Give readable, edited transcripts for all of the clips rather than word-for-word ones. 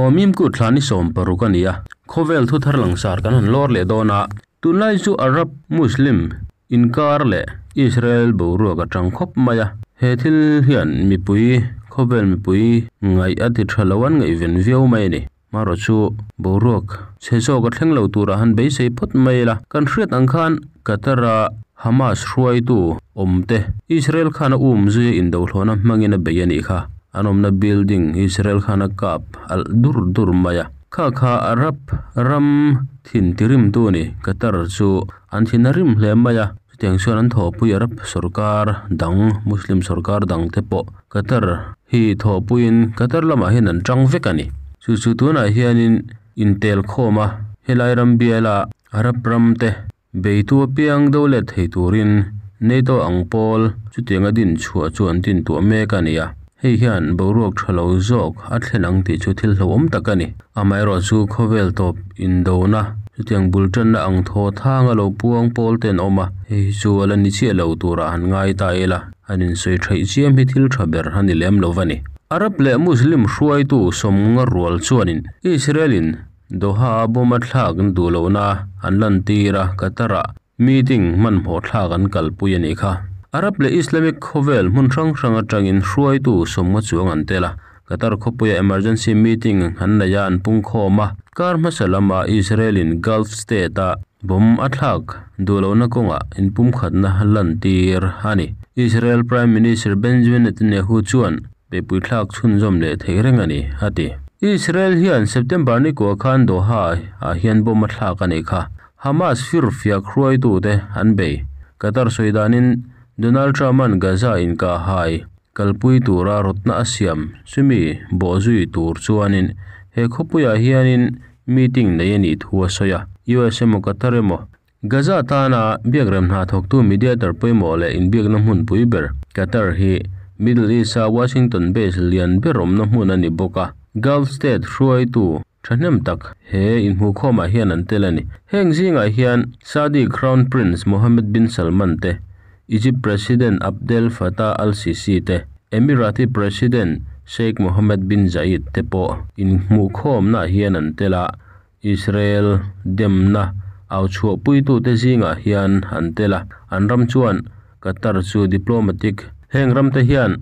Vawmim kut thla ni 16 a ni a, khawvel thu thar langsar kan han lawr leh dawn a. Tunlai chu Arab Muslim inkar leh Israel boruak a tang khawp mai a, he thil hian mipui, khawvel mipui ngaih a ti tha lo an ngaihven viau mai a ni. Marawh chu boruak chhe zawk a thleng lo turah han beisei phawt mai ila, kan hriat ang khan Qatar a Hamas hruaitu awmte Israel khan a um zui a indohlawhna hmangin a bei a nih kha. An awmna building Israel khan a kap alh dur dur mai a. Kha kha Arab ram thin tirimtu a ni. Qatar chu an thin a rim hle mai a. Chutiang chuan an thawhpui Arab sorkar dang, Muslim sorkar dang te pawh Qatar hi thawhpuiin Qatar lamah hian an tang vek a ni. Chu chu tunah hianin intel khawm a, helai ram biala Arab ram te Beitu apiang do let thei turin NATO ang pawl chutianga din chhuah chu an din tuah mek a ni a, hei hian boruak tha lo zawk a thlen ang tih chu thil hlauhawm tak a ni. Amaherawh chu khawvel tawp indona chutiang bul tanna ang thaw thanga lo puang pawl te an awm a, hei hi chu a la ni chiah lo turah han ngai ta ila, han insawi theih chiam hi thil tha ber a ni lem lo va ni. Arab leh Muslim hruaitu sawmnga rual chuanin Israel-in Doha-a bomb a thlak an duh lohna an lantir a, Qatar-ah meeting hmanhmawh thlak an kalpui a nih kha. Arab leh Islamic khawvel hmun hrang hrang atangin hruaitu sawmnga chuang an tel a, Qatar khawpuia emergency meeting an nei a, an pungkhawm a. Kar hmasa lama Israel-in Gulf State-a bomb a thlak duh lohna kawngah inpumkhatna lantir a ni. Israel Prime Minister Benjamin Netanyahu chuan Beihpui thlak chhunzawm leh theih reng a ni, a ti. Israel hian September ni kua khan Doha ah hian bomb a thlak a nih kha. Hamas firfiak hruaitute an bei. Qatar sawi danin Donald Trump-a'n Gaza inkahhai kalpui tura rawtna a siam chumi bawhzui tur chuanin he khawpuiah hianin meeting nei a nih thu a sawi a. US emaw Qatar emaw Gaza tana biakrem hna thawktu mediator pawimawh leh inbiakna hmunpui ber Qatar hi Middle East-a Washington base lian ber awmna hmun a ni bawk a, Gulf state hruaitu thahnem tak he inhmuhkhawmah hian an tel a ni. Heng zingah hian Saudi Crown Prince Mohammed bin Salman te, Egypt President Abdel Fattah al-Sisi te, Emirati President Sheikh Mohammed bin Zayed te pawh inhmuhkhawmnaah hian an tel a. Israel demna au chhuahpuitute zingah hian an tel a, an ram chuan Qatar chu diplomatic heng ramte hian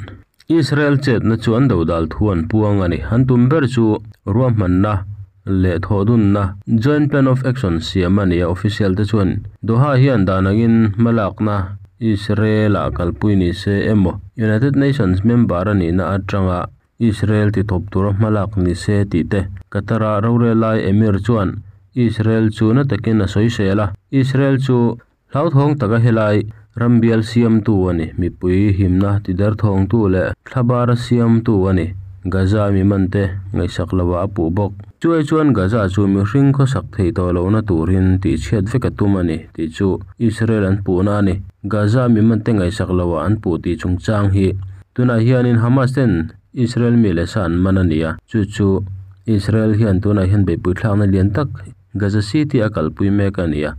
Israel chetna chu an dodal thu an puang a ni. An tum ber chu ruahmanna leh thawhdunna, joint plan of action, siam a ni a, official te chuan Doha hian dan angin hmalakna Israel-ah kalpui ni se emaw United Nations member a nihna atanga Israel ti tawp tura hmalak ni se tih te. Qatar-a rorel lai Emir chuan Israel chu na takin a sawi sel a, Israel chu hlauthawng taka helai ram bial siamtu a ni, mipui himna ti derthawngtu leh thlabara siamtu a ni, Gaza mi mante ngaihsak loah a puh bawk. Chuai chuan Gaza chu mihring khawsak theih tawh lohna turin tihchhiat vek a tum a ni tih chu Israel an puhna a ni. Gaza mi mante ngaihsak loah an puh tih chungchang hi Tunah hianin Hamas ten Israel mi leh sa an man a ni a, chu chu Israel hian tunah hian beihpui thlakna lian tak Gaza City a kalpui mek a ni a,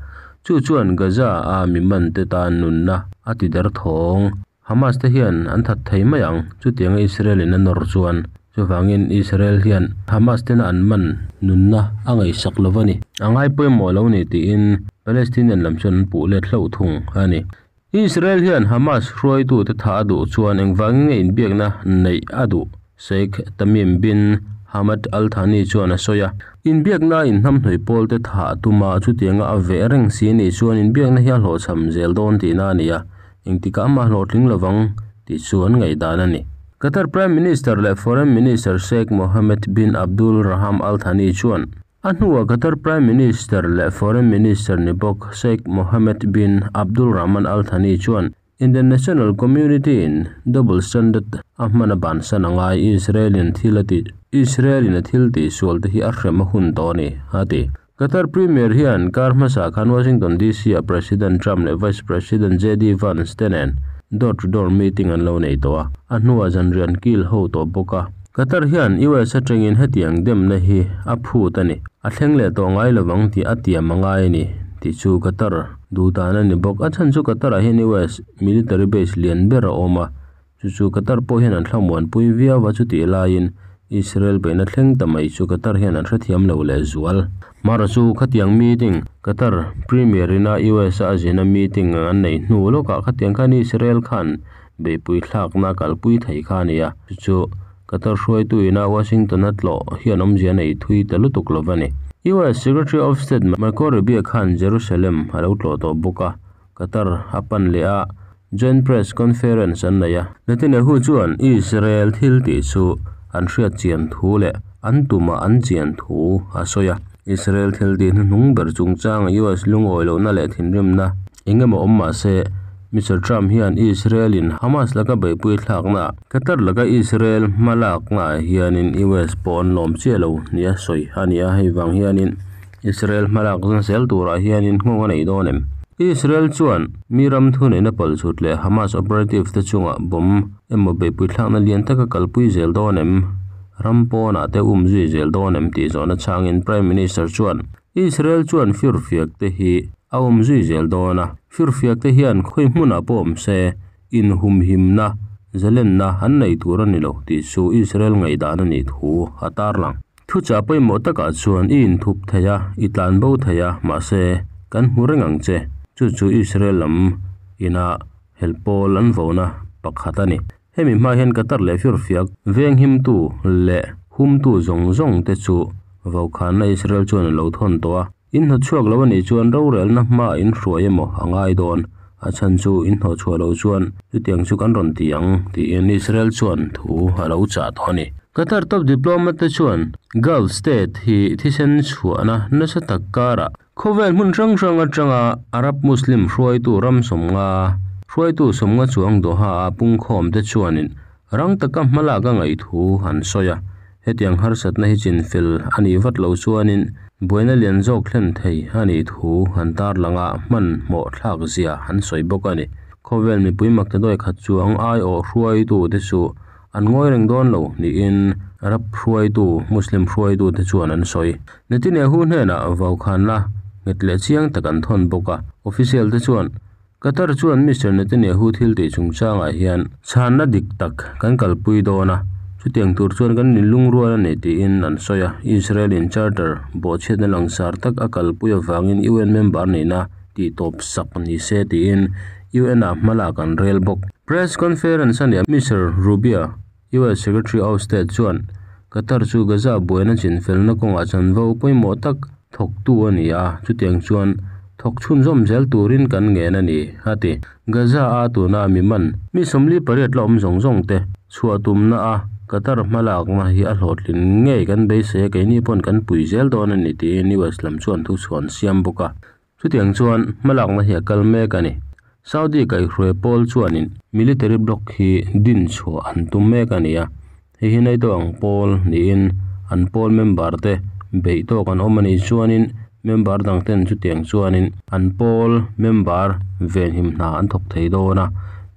chu chuan Gaza a mi man te tan nunna a ti der thawng. Hamas te hian an that thei mai ang, chutianga Israel in a nawr chuan. Chuvangin Israel hian Hamas tena an man nunna a ngaihsak lo va ni. A ngai pawimawh lo ni tiin Palestinian lam chuan an puh let hlauh thung a ni. Israel hian Hamas hruaitute tha a duh chuan engvangin nge inbiakna neih a duh? Sheikh Tamim bin Hamad Al Thani chuan a sawi a. Inbiakna inhnamhnawih pawlte tha a tum a, chutianga a veh reng si anih chuan inbiakna hi a hlawhchham zel dawn tihna a ni a, engtikah amah hlawhtling lovang tih chu an ngaihdan a ni. Qatar Prime Minister leh Foreign Minister Sheikh Mohammed bin Abdul Raham Al Thani chuan, A hnuah Qatar Prime Minister leh Foreign Minister ni bawk Sheikh Mohammed bin Abdul Rahman Al Thani chuan international community in double standard a hman a bansan a ngai, Israel-in thil a tih Israel-in a thil tihsual te hi a hrem a hun tawh a ni, a ti. Qatar Premier hian kar hmasa khan Washington DC-ah President Trump leh Vice President JD Vance te nen door-to-door meeting an lo nei tawh a, a hnuah zanriah an kil ho tawh bawk a. Qatar hian US atangin hetiang demna hi a phut a ni. A thleng leh tawh ngai lovang tih a tiam a ngai a ni tih chu Qatar duhdan a ni bawk. A chhan chu Qatar-ah hian US military base lian ber a awm a, chu chu Qatar pawh hian an thlamuanpui viau a, chutih laiin Israel beihna thleng ta mai chu Qatar hian an hrethiam lo lehzual. Mara chu khatiang meeting, Qatar Premier ina US a a zina meeting an neih hnu lawkah khatiang khan Israel khan beihpui thlakna a kalpui thei kha a ni a, chu chu Qatar hruaitu ina Washington a tlawh hian awmzia a nei thui ta lutuk lo va ni. US Secretary of State Marco Rubio khan Jerusalem a lo tlawh tawh bawk a, Qatar a pan leh a, Joint Press Conference an nei a. Netanyahu chuan Israel thil tih chu an hriat chian thu leh an tumah an chian thu a sawi a. Israel thil tih hnuhnung ber chungchanga US lungawi lohna leh thinrimna eng emaw awm mah se, Mister Trump hian Israel in Hamas laka beihpui thlaknaah Qatar laka Israel hma laknaah hianin US pawh an lawm chiah lo nia sawi a ni a, hei vang hianin Israel hmalak zan zel turah hianin nghawng a nei dawn em? Israel chuan mi ram thuneihna palchhut leh Hamas operatives te chungah bomb emaw beihpui thlakna lian taka kalpui zel dawn em? Ram pawnah te um zui zel dawn em tih zawhna chhangin Prime Minister chuan Israel chuan firfiak te hi a um zui zel dawn a, firfiak te hian khawi hmunah pawh awm se inhumhimna, zalenna an nei tur a ni lo tih chu Israel ngaihdan a nih thu a tarlang. Thuchah pawimawh takah chuan i inthup thei a, i tlan bo thei a, mahse, kan hmu reng ang che. Chu chu Israel lam ina hel pawl an vona pakhat a ni. Hemi hma hian Qatar leh firfiak venghimtu leh humtu zawng zawng te chu vokhanna Israel chuan a lo thawn tawh a. In hnawtchhuak lo a nih chuan rorelna hmaah in hruai emaw a ngai dawn, a chhan chu in hnawhchhuah loh chuan chutiang chu kan rawn ti ang, tiin Israel chuan thu a lo chah tawh a ni. Qatar top diplomat te chuan Gulf state hi thisen chhuahna nasa tak karah khawvel hmun hrang hrang atanga Arab Muslim hruaitu ram sawmnga hruaitu sawmnga chuang Doha-a pungkhawm te chuanin rang taka hmalak a ngaih thu an sawi a. Hetiang harsatna hi chinfel a nih vat loh chuanin buaina lian zawk thlen thei a nih thu an tarlang a, hmanhmawh thlak zia an sawi bawk a ni. Khawvel mipui maktaduai khat chuang aiawh hruaitute chu an ngawi reng dawn lo niin Arab hruaitu, Muslim hruaitute chuan an sawi. Netanyahu hnenah vaukhanna nghet leh chiang tak an thawn bawk a, official te chuan Qatar chuan Mister Netanyahu thil tih chungchangah hian chhanna dik tak kan kalpui dawn a, chutiang tur chuan kan inlungrual a ni tiin an sawi a. Israel in Charter bawhchhiatna langsar tak a kalpui avangin UN member nihna tihtawp sak ni se tiin UN ah hmalak an rel bawk. Press conference a nia Mister Rubio US Secretary of State chuan Qatar chu Gaza buaina chinfelna kawngah chanvo pawimawh tak thawktu a ni a, chutiang chuan thawk chhunzawm zel turin kan ngen a ni, a ti. Gaza a tuna mi man mi 48 la awm zawng zawng te chhuah tumna a Qatar hmalakna hi a hlawhtlin ngei kan beisei a, keini pawn kan pui zel dawn a ni tiin US lam chuan thuchhuah an siam bawk a. Chutiang chuan hmalakna hi a kal mek a ni. Saudi kaihhruai pawl chuanin military bloc hi din chhuah an tum mek a ni a, hei hi NATO ang pawl niin an pawl member te beih tawk an awm a nih chuanin member dang ten chutiang chuanin an pawl member venhim hna an thawk thei dawn a,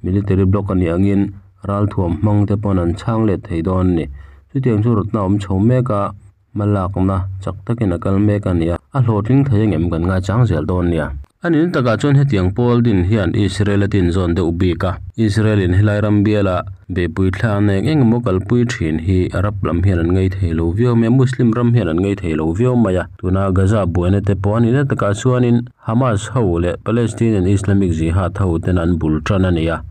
military bloc a nih angin ralthuam hmang te pawn an chhang let thei dawn a ni. Chutiang chu rawtna a awm chho mek a. Hmalakna chak takin a kal mek a ni a, a hlawhtling thei angem kan ngaichang zel dawn nia. A nin takah chuan hetiang pawl din hian Israel a tin zawn deuh bik a, Israel in helai ram biala beihpui thlakna eng eng emaw kalpui thin hi Arab lam hian an ngei thei lo viau mai a, Muslim ram hian an ngei thei lo viau mai a. Tuna Gaza buaina te pawh a nihna takah chuanin Hamas ho leh Palestinian Islamic Jihad ho ten an bul tan a ni a.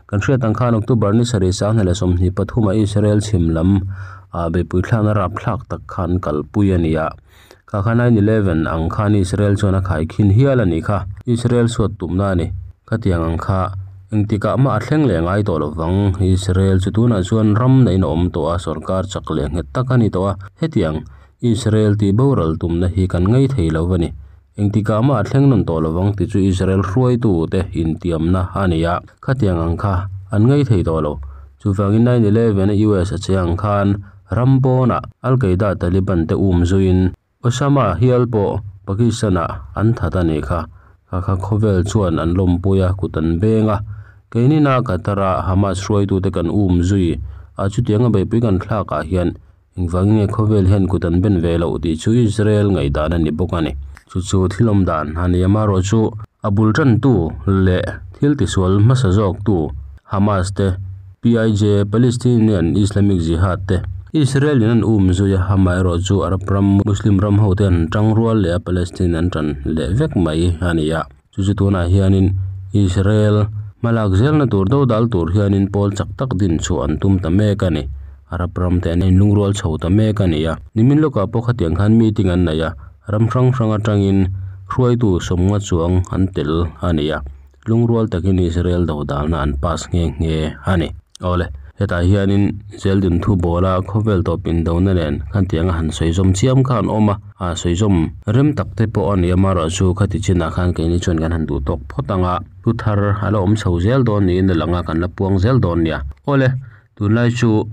Kan hriat ang khan October ni sarih 2023 a Israel chhim lam ah beihpui thlakna rapthlak tak kha an kalpui a ni a. Kha kha 9/11 ang khan Israel chuan a khaikhin hial a nih kha. Israel suat tumna a ni. Khatiang ang kha engtikah mah a thleng leh ngai tawh lovang. Israel chu tunah chuan ram neiin a awm tawh a, sorkar chak leh nghet tak a ni tawh a. Hetiang Israel tih boral tumna hi kan ngei thei lo a ni. Engtikah mah a thleng nawn tawh lovang tih chu Israel hruaitute intiamna a ni a, khatiang ang kha an ngei thei tawh lo. Chuvangin 9/11 a US a che ang khan ram pawnah Al Qaeda Taliban te um zuiin Osama hial pawh Pakistan-ah an that a nih kha. Kha kha khawvel chuan an lawmpui a, kut an beng a. Keinina Qatar-a Hamas hruaitute kan um zui a, chutianga beihpui kan thlakah hian Engvangin nge khawvel hian kut an ben ve loh tih chu Israel ngaihdan a ni bawk a ni. Chu chu thil awm dan a ni amaherawh chu a bul tantu leh thil tisual hmasa zawktu Hamas te, PIJ, Palestinian Islamic Jihad te, Israel in an um zui a, amaherawhchu Arab ram Muslim ram ho te an tang rual leh a Palestine an tan leh vek mai a ni a, chu chu tunah hianin Israel hmalak zelna tur do dal tur hianin pawl chak tak din chhuah an tum ta mek a ni. Arab ram te an inlungrual chho ta mek a ni a, nimin lawkah pawh khatiang khan meeting an nei a, ram hrang hrang atangin hruaitu sawmnga chuang an tel a ni a, lungrual takin Israel do dalna an pass nghe nghe a ni. Awle, hetah hianin Zeldin thu bawla khawvel tawp indona nen khatianga han sawi zawm chiam kha an awm a, a sawi zawm rem tak te pawh a ni a, amaherawhchu khati chinah khan keini chuan kan han duh tawk phawt ang a, thu thar a la awm chho zel dawn niin a lang a, kan la puang zel dawn nia. Awle, tunlai chu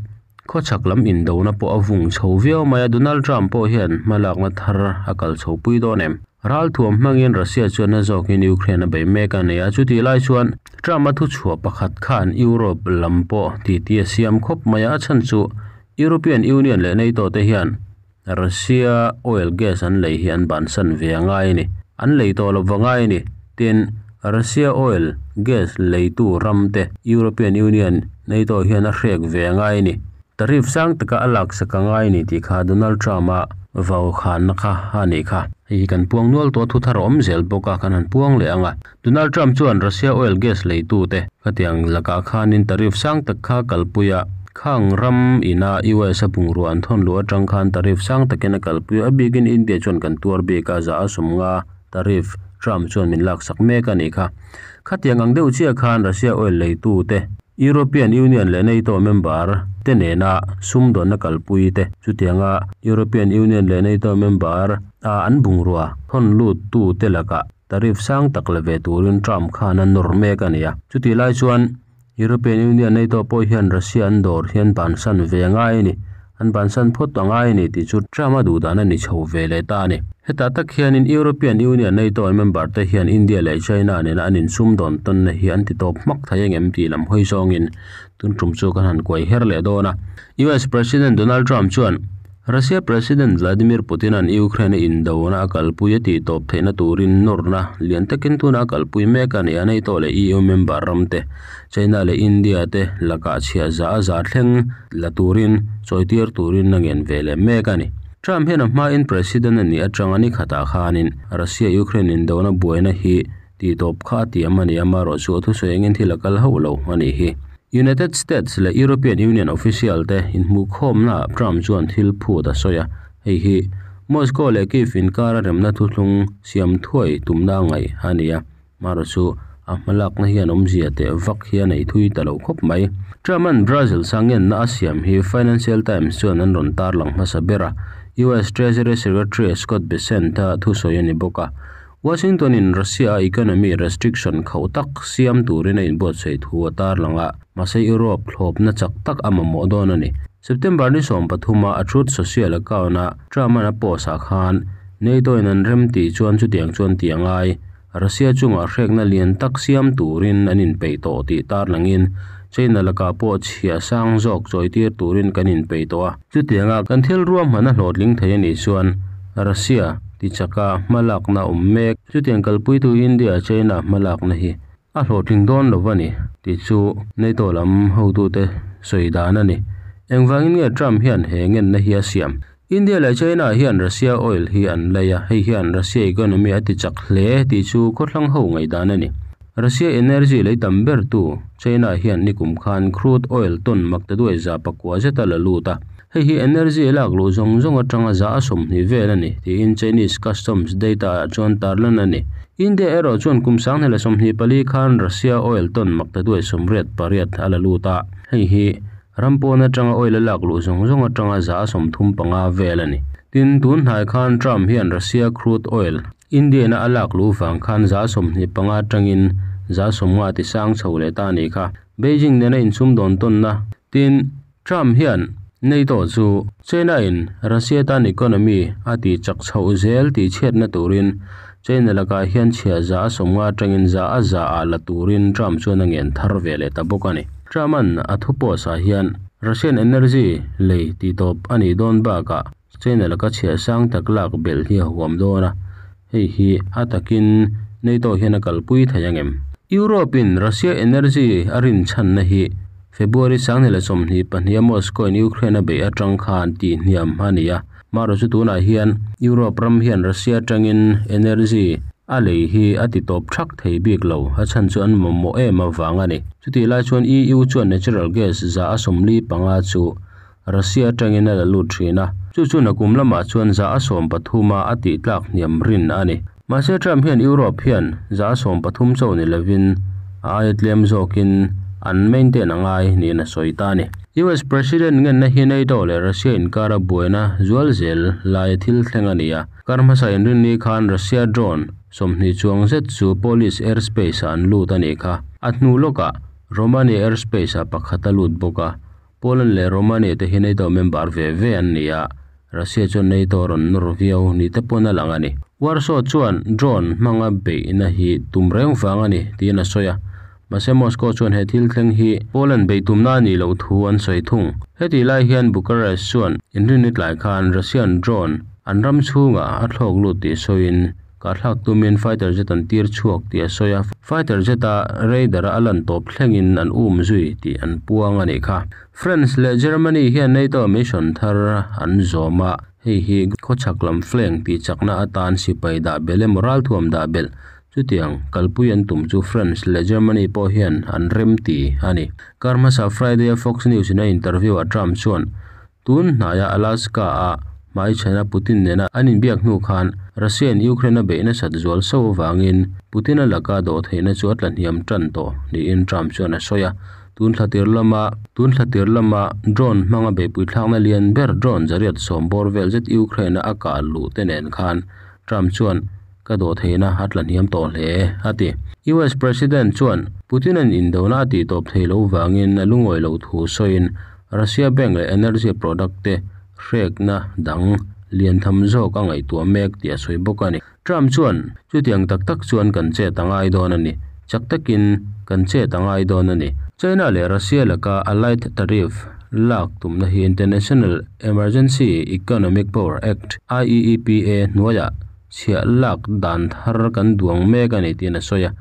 khawchhak lam indona pawh a vung chho viau mai a, Donald Trump pawh hian hmalakna thar a kal chho pui dawn em? Ralthuam hmangin Russia chuan na zawkin Ukraine a bei mek a ni a, chutih lai chuan Trump a thuchhuah pakhat khan Europe lam pawh titi a siam khawp mai a, a chhan chu European Union leh NATO te hian Russia oil gas an lei hi an bansan ve a ngai a ni, an lei tawh lo va ngai a ni. Tin, Russia oil gas leitu ram te European Union, NATO hian a hrek ve a ngai a ni. Tariff sang taka a laksak a ngai a ni tih kha Donald Trump-a vaukhanna kha a nih kha. Hei hi kan puang nual tawh a, thuthar a awm zel bawk a, kan han puang leh ang a. Donald Trump chuan Russia oil gas leitute khatiang lakah khanin tariff sang tak kha kalpui a, khang ram ina US a bungrua an thawn luh atang khan tariff sang takin a kalpui a, a bikin India chuan kan tuar bik a, za a sawmnga tariff Trump chuan min laksak mek a nih kha. Khatiang ang deuh chiah khan Russia oil leitute, European Union leh NATO member te nena sumdawnna kalpui te, chutianga European Union leh NATO member a an bungrua thawn luttu te lakah tariff sang tak la ve turin Trump khan a nawr mek a ni a. Chutih lai chuan European Union NATO pawh hian Russia an dawr hian bansan ve a ngai a ni. An bansan phawt a ngai a ni tih chu Trump a duh dan a ni chho ve leh ta a ni. Hetah tak hianin European Union NATO member te hian India leh China nena an insumdawn tawnna hi an ti tawp hmak thei ang em tih lam hawi zawngin tun tum chu kan han kuai her leh dawn a. US President Donald Trump chuan Russia President Vladimir Putin-a'n Ukraine-a indona a kalpui a tih tawp theihna turin nawrna lian takin tuna a kalpui mek a ni a, NATO leh EU member ramte, China leh India te lakah chhiah za a za thleng la turin chawitir turin a ngen ve leh mek a ni. Trump hian a hmain President a nih atanga ni khatah khanin Russia-Ukraine indona buaina hi Tih tawp kha a tiam a ni a, amaherawh chu a thusawi engin thil a kal hauh lo a nih hi. United States leh European Union official te inhmuhkhawmnaah Trump chuan thil phut a sawi a, hei hi Moscow leh Kyiv inkara remna thuthlung siam thuai tumna a ngaih a ni a, amaherawh chu a hmalakna hian awmzia teh vak hi a nei thui ta lo khawp mai. Trump-a'n Brazil sangenna a siam hi Financial Times chuan an rawn tarlang hmasa ber a, US Treasury Secretary Scott Bessent-a thusawi a ni bawk a. Washington-in Russia-a economy restriction khauh tak siam turin a inbuatsaih thu a tarlang a, mahse Europe thlawpna chak tak a mamawh dawn a ni. September ni 13-a a Truth Social account-a Trump-a'n a post-ah khan NATO-in an rem tih chuan chutiang chuan tih a ngai. Russia chungah hrekna lian tak siam turin an inpeih tawh tih tarlangin China lakah pawh chhiah sang zawk chawitir turin kan inpeih tawh a. Chutianga kan thil ruahman a hlawhtling thei a nih chuan Russia tichaka hmalakna awm mek. Chutiang kalpuitu India China hmalakna hi a hlawhtling dawn lo a ni tih chu NATO lam hotute sawi dan a ni. Engvangin nge Trump hian he ngenna hi a siam? India leh China hian Russia oil hi an lei a, hei hian Russia economy a tichak hle tih chu khawthlang ho ngaihdan a ni. Russia energy lei tam bertu China hian nikum khan crude oil ton maktaduai za pakua zeta la lut a, hei hi energy lak luh zawng zawng atanga za a 20 vel a ni tiin Chinese customs data ah chuan tarlan a ni. India erawh chuan kum 2024 khan Russia oil ton maktaduai 88 a la lut a, hei hi ram pawn atanga oil a lak luh zawng zawng atanga za a 35 vel a ni. Tin, tun hnai khan Trump hian Russia crude oil Indian-a a lak luh vang khan za 25 atangin za 50 ti sang chho leh ta a nih kha. Beijing nena insumdawn tawnna tin Trump hian NATO chu China-in Russia tan economy a tih chak chhoh zel tih chhiatna turin China lakah hian chhiah za a 50 atangin za a za ah la turin Trump chuan a ngen thar ve leh ta bawk a ni. Trump-a'n a thu post ah hian Russian energy lei tih tawp a nih dawn bakah China laka chhiah sang tak lak belh hi a huam dawn a, hei hi a takin NATO hian a kalpui thei ang em? Europe-in Russia energy a rinchhanna hi February 2022 a Moscow in Ukraine a beih atang khan tih hniam a ni a. Marawhchu tunah hian Europe ram hian Russia atangin energy a lei hi a ti tawp thak thei bik lo, a chhan chu an mamawh em avang a ni. Chutih lai chuan EU chuan natural gas 45% chu Russia atangin a la lut thin a, chu chu nakum lamah chuan 13% a a tih tlak hniam rin a ni. Mahse Trump hian Europe hian 13% chauh ni lovin a aia tlem zawkin an maintain a ngai niin a sawi ta a ni. US President ngenna hi NATO leh Russia inkara buaina zual zel laia thil thleng a ni a. Kar hmasa inrinni khan Russia drone 20 chuang zet chu Polish airspace ah an lut a nih kha. A hnu lawkah Romania airspace ah pakhat a lut bawk a. Poland leh Romania te hi NATO member ve ve an ni a, Russia chuan NATO rawn nawr viau ni te pawn a lang a ni. Warsaw chuan drone hmanga beihna hi tum reng vang a ni tiin a sawi a, mahse Moscow chuan he thil thleng hi Poland beih tumna a nih loh thu an sawi thung. Hetih lai hian Bucharest chuan inrinni tlai khan Russian drone an ram chhungah a thlawk lut tih sawiin Kahthlak tumin fighter jet an tir chhuak tih a sawi a, fighter jet a radar a lan tawp thlengin an um zui tih an puang a nih kha. France leh Germany hian NATO mission thar an zawm a, hei hi khawchhak lam flank tih chakna atan sipai dah belh emaw ralthuam dah belh chutiang kalpui an tum chu France leh Germany pawh hian an rem ti a ni. Kar hmasa Friday a Fox News in a interview ah Trump chuan Tun hnaia Alaska-a hmaichhana Putin nena an inbiak hnu khan Russia-in Ukraine a beih nasat zual sauh avangin Putin-a laka dawhtheihna chu a tlahniam tan tawh niin Trump chuan a sawi a. Tun thlatir lama tun thlatir lama drone hmanga beihpui thlakna lian ber drone 110 bawr vel zet Ukraine-a a kah luh te nen khan Trump chuan ka dawhtheihna a tlahniam tawh hle, a ti. US President chuan Putin-a'n indona a tihtawp thei lo vangin a lungawi loh thu sawiin Russia bank leh energy product te hrekna dang lian tham zawk a ngaihtuah mek tih a sawi bawk a ni. Trump chuan, Chutiang tak tak chuan kan chet a ngai dawn a ni. Chak takin kan chet a ngai dawn a ni. China leh Russia laka allied tariff lak tumna hi International Emergency Economic Power Act, IEEPA, hnuaiah chhiah lak dan thar kan duang mek a ni tiin a sawi a.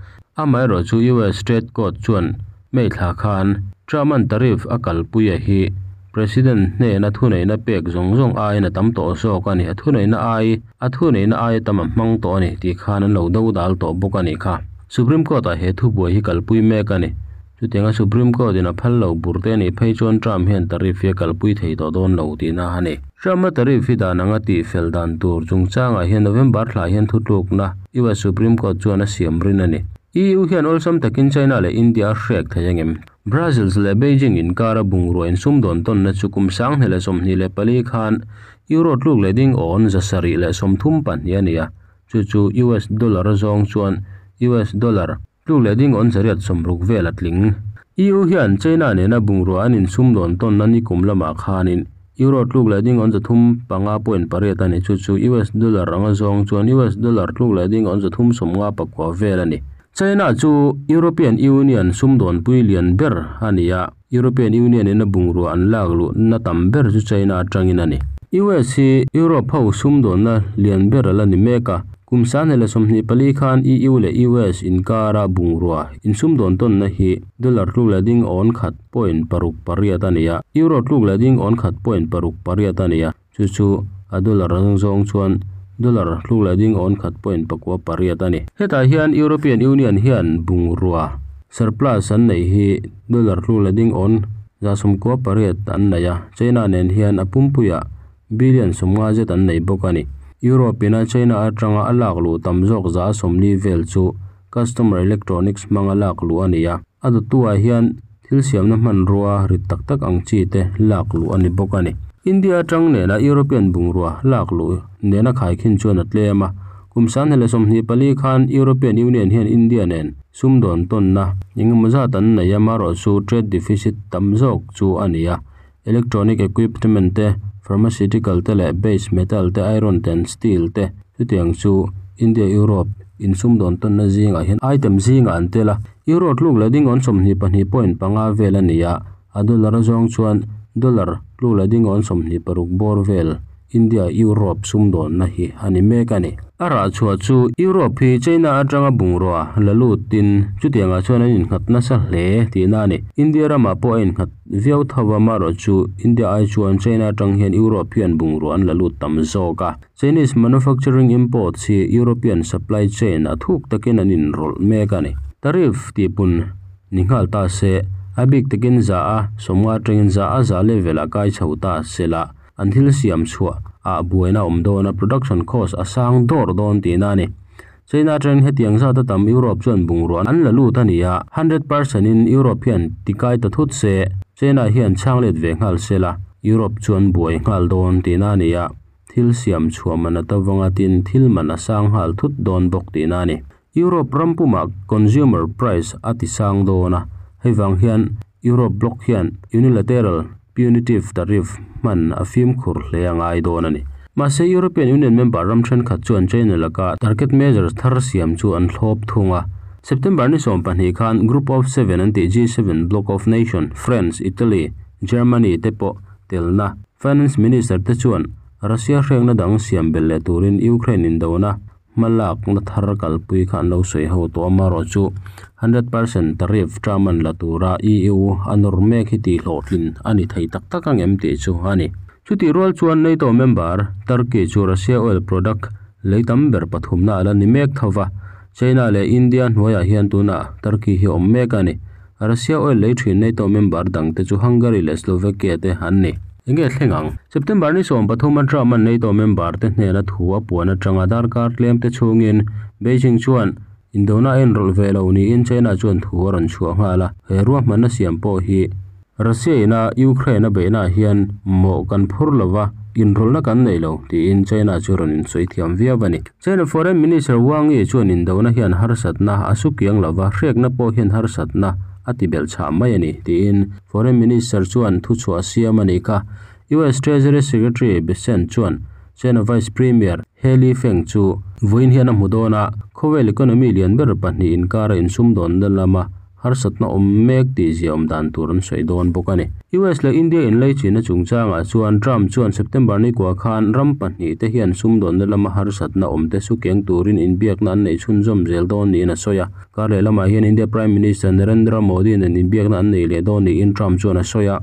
Amaherawhchu US Trade Court chuan May thla khan Trump-a'n tariff a kalpui a hi President hnena thuneihna pek zawng zawng aiin a tam tawh zawk a ni, a thuneihna ai a thuneihna aia tam a hmang tawh a ni tih khan an lo dodal tawh bawk a nih kha. Supreme Court-ah he thubuai hi kalpui mek a ni. Chutianga Supreme Court-in a phal lo bur te anih phei chuan Trump hian tariff hi a kalpui thei tawh dawn lo tihna a ni. Trump-a tariff hi dan anga tihfel dan tur chungchangah hian November thla hian thutlukna US Supreme Court chuan a siam rin a ni. EU hian awlsam takin China leh India a hrek thei angem? Brussels leh Beijing inkara bungrua insumdawn tawnna chu kum 2024 khan Euro tluk leh ding awn 732 a ni a, chu chu US dollar zawng chuan US dollar tluk leh ding awn 860 vel a tling. EU hian China nena bungrua an insumdawn tawnna nikum lamah khanin Euro tluk leh ding awn 35.8 a ni, chu chu US dollar anga zawng chuan US dollar tluk leh ding awn 359 vel a ni. China chu European Union sumdawnpui lian ber a ni a, European Union in a bungrua an lak luhna tam ber chu China atangin a ni. US hi Europe ho sumdawnna lian ber a la ni mek a, Kum 2024 khan EU leh US inkara bungrua insumdawn tawnna hi dollar tluk leh ding awn 1.68 a ni a, euro tluk leh ding awn 1.68 a ni a, chu chu a dollar ang zawng chuan dollar tluk leh ding awn 1.98 a ni. Hetah hian European Union hian bungrua surplus an neih hi dollar tluk leh ding awn 98% an nei a, China nen hian a pumpuiah Billion 50 zet an nei bawk a ni. Europe ina China atanga a lak luh tam zawk 40% vel chu customer electronics hmanga lak luh a ni a. A dawttuah hian thil siamna hmanrua rit tak tak ang chi te lak luh a ni bawk a ni. India atang nena European bungrua lak luh nena khaikhin chuan a tlem a. Kum 2024 khan European Union hian India nen sumdawn tawnna engemaw zat an nei a, marawhchu trade deficit tam zawk chu a ni a. Electronic equipment te, pharmaceutical te leh base metal te, iron te and steel te chutiang chu India Europe insumdawn tawnna zingah hian item zingah an tel a. Euro tluk leh ding awn 22.5 vel a ni a, a dollar a zawng chuan dollar tluk leh ding awn 26 bawr vel. India-Europe sumdawnna hi a ni mek a ni. A rah chhuah chu Europe hi China atanga bungrua la lutin chutiangah chuan an innghat nasa hle tihna a ni. India ramah pawh a innghat viau tho a, amaherawhchu India ai chuan China atang hian Europe hian bungrua an la lut tam zawk a. Chinese manufacturing imports hi European supply chain a thuk takin an inrawlh mek a ni. Tariff tihpun ni nghal ta se, a bik takin 50% atangin 100% level-ah kai chho ta se la, an thil siam chhuah ah buaina a awm dawn a, production cost a sang dawr dawn tihna a ni. China atangin hetiang zat a tam Europe chuan bungrua an la lut a ni a, 100% in Europe hian tikai ta thut se, China hian chhang let ve nghal se la, Europe chuan buai nghal dawn tihna a ni a, thil siam chhuah man a tavanga tin thil man a sang nghal thut dawn bawk tihna a ni. Europe ram pumah consumer price a ti sang dawn a, hei vang hian Europe bloc hian unilateral punitive tariff hman a fimkhur hle a ngai dawn a ni. Mahse European Union member ram thenkhat chuan China laka target measures thar siam chu an thlawp thung a. September ni 20 khan Group of Seven an tih G7 bloc of nation, France, Italy, Germany te pawh telna Finance Minister te chuan Russia hrengna dang siam belh leh turin Ukraine indona hmalakna thar kalpui kha an lo sawi ho tawh a, amaherawhchu 100% tariff term an la tura EU a nawr mek hi tih hlawhtlin a ni thei tak tak ang em tih chu a ni. Chutih rual chuan NATO member Turkey chu Russia oil product lei tam ber pathumna a la ni mek tho va, China leh India hnuaiah hian tunah Turkey hi awm mek a ni. Russia oil lei thin NATO member dangte chu Hungary leh Slovakia te an ni. Enge thleng ang? September ni 13 a Trump an NATO member te hnena thu a puan atanga darkar tlem te chhungin Beijing chuan indona a inrawlh ve lo niin China chuan thu a rawn chhuah nghal a, he ruahmanna siam pawh hi Russia ina Ukraine a beihnaah hian mawh kan phur lova, inrawlhna kan nei lo tiin China chu rawn insawi thiam viau a ni. China Foreign Minister Wang Yi chuan indona hian harsatna a sukiang lova, hrekna pawh hian harsatna a ti belh chhah mai a ni tiin Foreign Minister chuan thuchhuah siam a nih kha. US Treasury Secretary Bessent chuan China Vice Premier He Lifeng chu vawiin hian a hmu dawn a, khawvel economy lian ber pahnih inkara insumdawnna lama harsatna awm mek tih zia awm dan tur an sawi dawn bawk a ni. US leh India inleichina chungchangah chuan Trump chuan September ni kua khan ram pahnih te hian sumdawnna lama harsatna awm te sukeng turin inbiakna an neih chhunzawm zel dawn niin a sawi a. Kar leh lamah hian India Prime Minister Narendra Modi nen inbiakna an nei leh dawn niin Trump chuan a sawi a.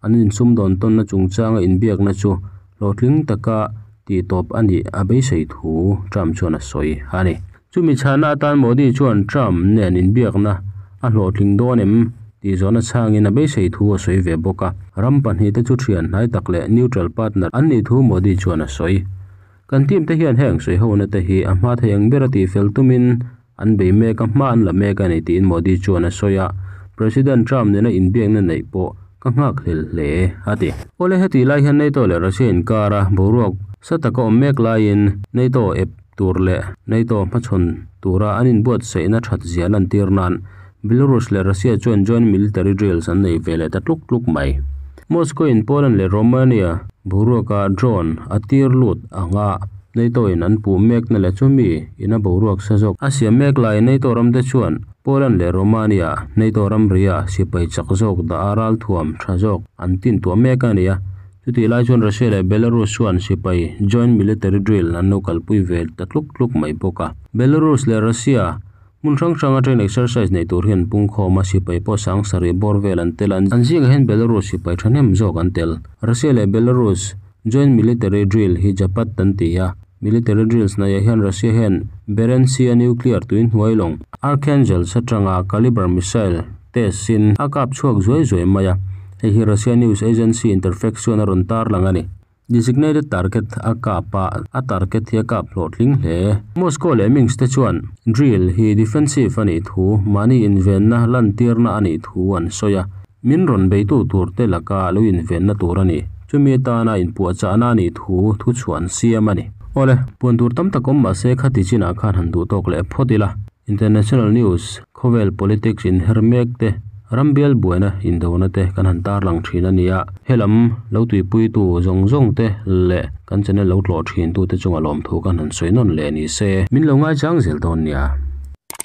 An insumdawn tawnna chungchanga inbiakna chu hlawhtling taka tih tawp a nih a beisei thu Trump chuan a sawi a ni. Chumi chhana atan Modi chuan Trump nen inbiakna a hlawhtling dawn em tih zawhna chhangin a beisei thu a sawi ve bawk a. Ram pahnih te chu thian hnai tak leh neutral partner an nih thu Modi chuan a sawi. Kan team te hian heng sawi hona te hi a hma thei ang ber a tihfel tumin an bei mek a, hma an la mek a ni tiin Modi chuan a sawi a. President Trump nena inbiakna neih pawh ka nghak hlel hle a ti. Awle heti lai hian NATO leh Russia inkara boruak sa taka awm mek laiin NATO ep tur leh NATO hmachhawn tura an inbuatsaihna that zia lantir nan Belarus leh Russia chuan joint military drills an nei ve leh ta tluk tluk mai. Moscow in Poland leh Romania boruaka drone a tir lut anga NATO in an puh mekna leh chumi in a boruak sa zawk a siam mek laiin NATO ramte chuan Poland leh Romania NATO ramria sipai chak zawk dah a ralthuam tha zawk an tin tuah mek a ni a. Chutih lai chuan Russia leh Belarus chuan sipai joint military drill an lo kalpui ve ta tluk tluk mai bawk a. Belarus leh Russia hmun hrang hrang atangin exercise nei tur hian pungkhawm a, sipai pawh sang sarih bawr vel an tel a. An zingah hian Belarus sipai thahnem zawk an tel. Russia leh Belarus joint military drill hi Zapad an ti a. Military drills hnaihah hian Russia hian Barents Sea-a nuclear tui hnuai lawng Arkhangelsk atanga Kalibr missile test in a kap chhuak zuai zuai mai a. Hei hi Russia news agency Interfax chuan a rawn tarlang a ni. Designated target a kap a, a target hi a kap hlawhtling hle. Moscow leh Minsk te chuan drill hi defensive a nih thu, mahni invenna lantirna a nih thu an sawi a. Min rawn beitu tur te laka lo invenna tur a ni. Chumi atana inpuahchahna a nih thu thuchhuah an siam a ni. Awle, puan tur tam tak awm mahse khati chinah khan han duh tawk leh phawt ila. International news, khawvel politics inher mek te, ram bial buaina indona te kan han tarlang thin a ni a. Helam lo tuipuitu zawng zawng te leh kan channel lo tlawh thin tute chunga lawmthu kan han sawi nawn leh ni se. Min lo ngaichang zel dawn nia.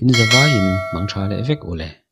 In zavaiin mang tha leh vek ule.